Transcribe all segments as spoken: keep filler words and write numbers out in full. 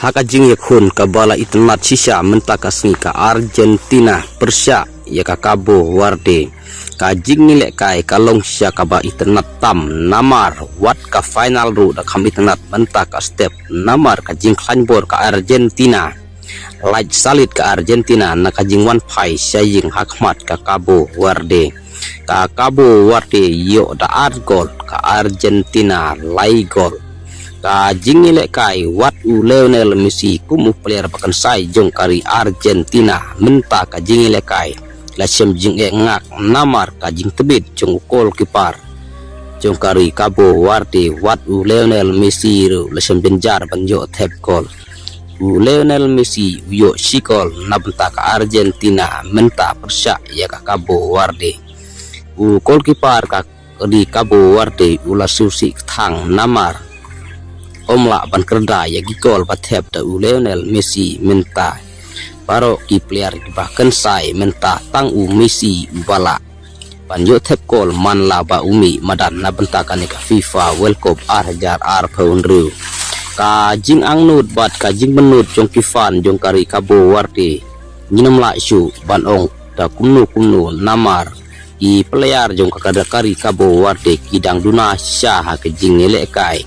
Ha ka jingïakhun kaba la itynnad shisha mynta ka sngi, ka Argentina pyrshah ïa ka Cabo Verde, ka jingïalehkai ka long shisha kaba itynnad tam, namar wat ka final ruh da kham itynnad mynta ka step, namar ka jingkhlaiñ bor ka Argentina. Lait salit ka Argentina na ka jingwan phai sha ïing ha khmat ka Cabo Verde. Ka Cabo Verde ïoh da ar gol, ka Argentina lai gol. Ka jingïalehkai, wat u Lionel Messi kum u player ba kynsai jong ka ri Argentina mynta ka jingïalehkai la shem jingeh ngak namar ka jingtbit jong u goalkeeper jong ka ri Cabo Verde. Wat u Lionel Messi ruh la shem jynjar ban ïoh thep gol. U Lionel Messi u ïoh shi gol na bynta ka Argentina mynta pyrshah ïa ka Cabo Verde. U goalkeeper ka ri Cabo Verde u la shu sih kthang namar um lah ban kyrda ïa ki gol ba thep da u Lionel Messi mynta. Baroh ki player kiba kynsai mynta, tang u Messi uba lah ban ïoh thep gol man la ba u mih madan na bynta kane ka FIFA World Cup ar hajar arphew hynriew. Ka jingangnud bad ka jingmynnud jong ki fan jong ka ri Cabo Verde ngim lah shuh ban ong da kumno kumno namar ki player jong ka ri Cabo Verde ki dang duna shisha ha ka jingïalehkai.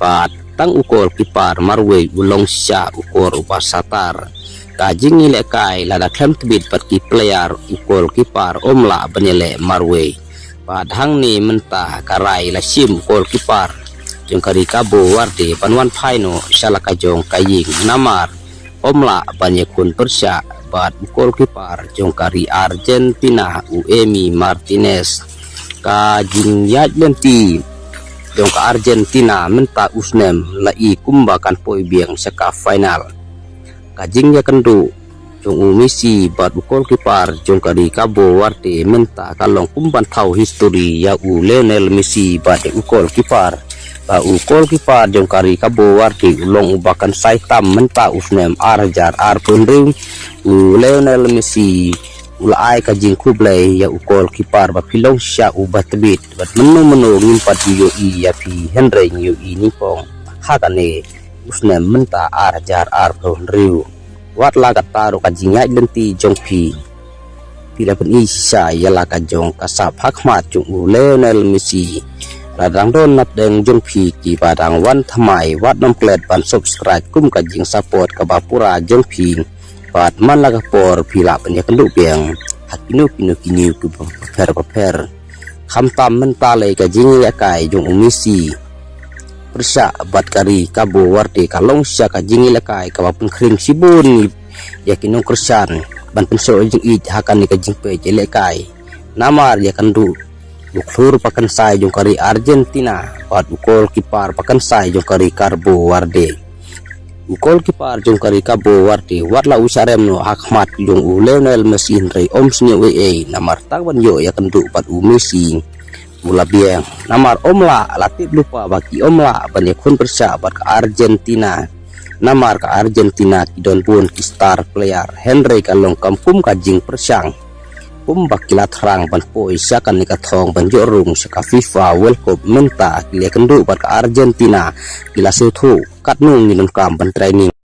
Bad tang u goalkeeper marwei u long shisha u kor uba shatar. Ka jingïalehkai lada khlem tbit bad ki player, u goalkeeper um lah ban ïaleh marwei. Bad hangne mynta ka rai la shim u goalkeeper jong ka ri Cabo Verde ban wan phai noh sha la ka jong ka ïing namar um lah ban ïakhun pyrshah bad u goalkeeper jong ka ri Argentina, u Emi Martinez. Ka jingïaid lynti jong ka Argentina mynta u snem la i kumba kan poi biang sha ka final. Ka jingïakynduh jong u Messi bad u goalkeeper jong ka ri Cabo Verde mynta ka long kum ban thaw history ïa u Lionel Messi bad ïa u goalkeeper. Ba u goalkeeper jong ka ri Cabo Verde u long uba kynsai tam mynta u snem ar hajar arphew hynriew. U Lionel Messi u la ai ka jingkhublei ïa u goalkeeper ba phi long shisha uba tbit bad mynno mynno ngim pat ju ïohi ïa phi, hynrei ngi ïohi nyngkong ha kane u snem mynta ar hajar arphew hynriew. Wat la katta ruh ka jingïaid lynti jong phi, phi la pyni shisha ïa la ka jong ka sap ha khmat jong u Lionel Messi. La dang don napdeng jong phi kiba dang wan thymmai, wat nym klet ban subscribe kum ka jingsupport kaba pura jong phi. Bad man la ka por phi lah ban ïakynduh biang ha kino kino ki news kiba pher bapher. Khamtam mynta lei ka jingïalehkai jong u Messi pyrshah bad ka ri Cabo Verde ka long shisha ka jingïalehkai kaba pynkhring shibun ïa ki nongkyrshan ban pynshoh jingïeit ha kane ka jingpeit ïalehkai. Namar ïakynduh u khlur ba kynsai jong ka ri Argentina bad u goalkeeper ba kynsai jong ka ri Cabo Verde. U goalkeeper jong ka ri Cabo Verde wat la u sharem noh ha khmat jong u Lionel Messi, hynrei um sngew ei ei namar tang ban ïoh ïakynduh bad u Messi u la biang. Namar um lah, la tip lypa ba ki um lah ban ïakhun pyrshah bad ka Argentina. Namar ka Argentina ki don bun ki star player, hynrei ka long kam kum ka jingpyrshang. Kumba ki la thrang ban poi sha kane ka thong ban ïoh rung sha ka FIFA World Cup mynta ki la ïakynduh bad ka Argentina, ki la sngewthuh katno ngin ym kam ban training.